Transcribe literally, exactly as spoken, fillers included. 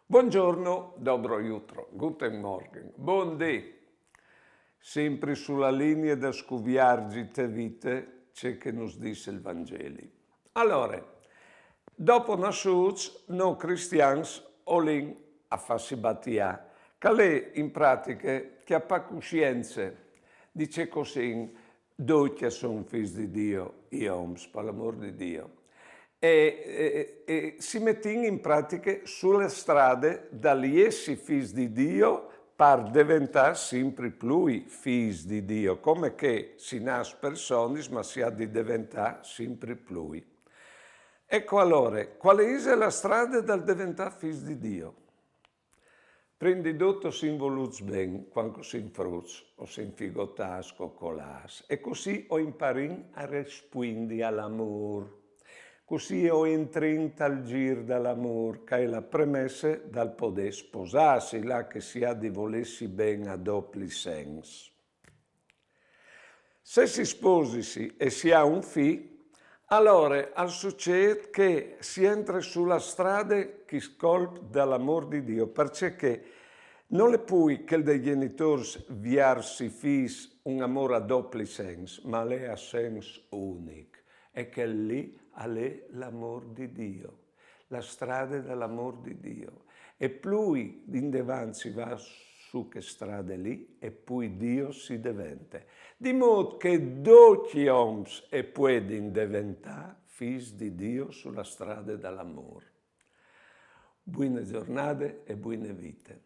Buongiorno, dobro jutro, guten Morgen, bundì. Simpri su la linie da scuviarzi te vite, ce che nus dîs il Vangeli. Alore, dopo nassûts, nô cristians o lin a fâsi batiâ, che al è in pratiche cjapâ cussience di ce che o sin, doi che a son fîs di Diu, i oms, par l'amôr di Diu. E, e, e si metìn in pratiche su la strade dal jessi fîs di Diu par deventâ simpri plui fîs di Diu, come che si nas personis, ma si à di deventâ simpri plui. Eco alore, cuale ise la strade dal deventâ fîs di Diu? Prin di dut o sin volûts ben cuant che o sin fruts, o sin figotâts, cocolâts, e cussì o imparìn a rispuindi al amôr. Cussì o jentrìn tal zîr dal amôr, che e je la premesse dal podê sposâsi, là che si à di volêsi ben a dopli sens. Se si sposisi e si à un fi, alore al sucêt che si jentre su la strade chist colp dal amôr di Diu, parcè che nol è plui chel dai gjenitôrs viers i fîs un amôr a dopli sens, ma al è a sens unic, e chel li al è l'amôr di Diu. La strade dal amôr di Diu. E plui indevant si va su chê strade li, e plui Diu si devente. Di mût che ducj i oms a puedin deventâ fîs di Diu su la strade dal amôr. Buine zornade e buine vite.